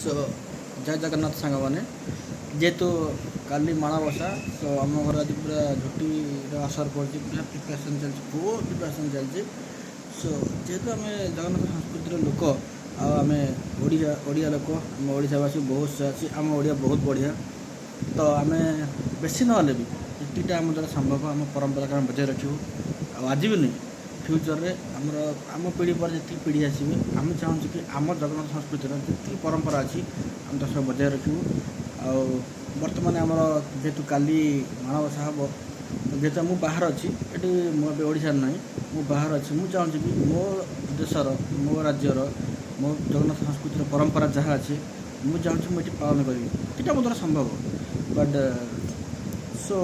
Show ଜୟ ଜଗନ୍ନାଥ ସାଙ୍ଗମାନେ। ଯେହେତୁ କାଲି ମାଣବସା, ତ ଆମ ଘର ଆଜି ପୁରା ଝୋଟିର ଆସର ପଡ଼ିଛି। ପୁରା ପ୍ରିପାରେସନ୍ ଚାଲିଛି, ବହୁତ ପ୍ରିପାରେସନ୍ ଚାଲିଛି। ସୋ ଯେହେତୁ ଆମେ ଜଗନ୍ନାଥ ସଂସ୍କୃତିର ଲୋକ ଆଉ ଆମେ ଓଡ଼ିଆ ଓଡ଼ିଆ ଲୋକ, ଆମ ଓଡ଼ିଶାବାସୀ ବହୁତ ଅଛି, ଆମ ଓଡ଼ିଆ ବହୁତ ବଢ଼ିଆ। ତ ଆମେ ବେଶୀ ନହେଲେ ବି ଯେତିକିଟା ଆମ ଦ୍ୱାରା ସମ୍ଭବ, ଆମ ପରମ୍ପରାକୁ ଆମେ ବଜାୟ ରଖିବୁ। ଆଉ ଆଜି ବି ନୁହେଁ, ଫ୍ୟୁଚର୍ରେ ଆମର ଆମ ପିଢ଼ି ପରେ ଯେତିକି ପିଢ଼ି ଆସିବେ, ଆମେ ଚାହୁଁଛୁ କି ଆମ ଜଗନ୍ନାଥ ସଂସ୍କୃତିର ଯେତିକି ପରମ୍ପରା ଅଛି, ଆମେ ତାକୁ ସବୁ ବଜାୟ ରଖିବୁ। ଆଉ ବର୍ତ୍ତମାନ ଆମର ଯେହେତୁ କାଲି ମାଣବସା ହେବ, ଯେହେତୁ ମୁଁ ବାହାରେ ଅଛି, ଏଠି ମୁଁ ଏବେ ଓଡ଼ିଶାରେ ନାହିଁ, ମୁଁ ବାହାରେ ଅଛି। ମୁଁ ଚାହୁଁଛି କି ମୋ ଦେଶର, ମୋ ରାଜ୍ୟର, ମୋ ଜଗନ୍ନାଥ ସଂସ୍କୃତିର ପରମ୍ପରା ଯାହା ଅଛି, ମୁଁ ଚାହୁଁଛି ମୁଁ ଏଠି ପାଳନ କରିବି। ଏଇଟା ମୋ ଦ୍ୱାରା ସମ୍ଭବ। ବଟ୍ ସୋ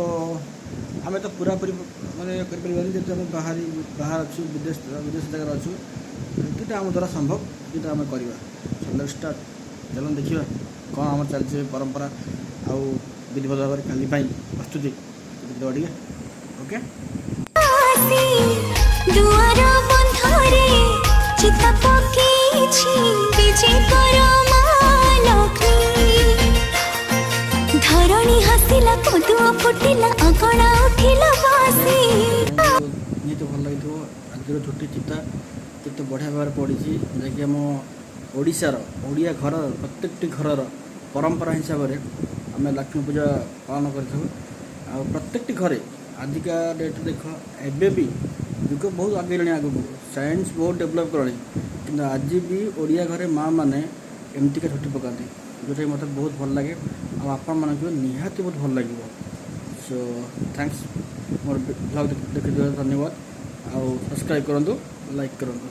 ଆମେ ତ ପୁରାପୁରି ମାନେ କରିପାରିବାନି, ଯେହେତୁ ଆମେ ବାହାରେ ଅଛୁ, ବିଦେଶ ବିଦେଶ ଜାଗାରେ ଅଛୁ। ଯେତିକିଟା ଆମ ଦ୍ୱାରା ସମ୍ଭବ, ସେତିକିଟା ଆମେ କରିବା। So let's start. ଚାଲନ୍ତୁ ଦେଖିବା କ'ଣ ଆମର ଚାଲିଛି ପରମ୍ପରା ଆଉ ବିଧିବଦ୍ଧ ଭାବରେ କାଲି ପାଇଁ ପ୍ରସ୍ତୁତି। ଦେଖିଦେବା ଟିକେ। ଓକେ। ଆସି ଦୁଆର ବନ୍ଧରେ ଚିତା ପକେଇଛି, ବିଜେ କର ମା ଲକ୍ଷ୍ମୀ। ଧରଣୀ ହସିଲା, ପଦୁଅ ଫୁଟିଲା, ଅଗଣା ଉଠିଲା ବାସି। ନିହାତି ଭଲ ଲାଗିଥିବ। ଆଜିର ଝୋଟି ଚିତା କେତେ ବଢ଼ିଆ ଭାବରେ ପଡ଼ିଛି, ଯାହାକି ଆମ ଓଡ଼ିଶାର ଓଡ଼ିଆ ଘର, ପ୍ରତ୍ୟେକଟି ଘରର ପରମ୍ପରା ହିସାବରେ ଆମେ ଲକ୍ଷ୍ମୀ ପୂଜା ପାଳନ କରିଥାଉ। ଆଉ ପ୍ରତ୍ୟେକଟି ଘରେ ଆଜିକା ଡେଟ୍ରେ ଦେଖ, ଏବେ ବି ଯୁଗ ବହୁତ ଆଗେଇଲାଣି, ଆଗକୁ ସାଇନ୍ସ ବହୁତ ଡେଭଲପ୍ କଲାଣି, କିନ୍ତୁ ଆଜି ବି ଓଡ଼ିଆ ଘରେ ମା ମାନେ ଏମିତିକା ଝୋଟି ପକାନ୍ତି, ଯେଉଁଟାକି ମୋତେ ବହୁତ ଭଲ ଲାଗେ ଆଉ ଆପଣମାନଙ୍କୁ ବି ନିହାତି ବହୁତ ଭଲ ଲାଗିବ। ସୋ thanks, ମୋର ବ୍ଲଗ୍ ଦେଖିଥିବାରୁ ଧନ୍ୟବାଦ। ଆଉ ସବସ୍କ୍ରାଇବ୍ କରନ୍ତୁ, ଲାଇକ୍ କରନ୍ତୁ।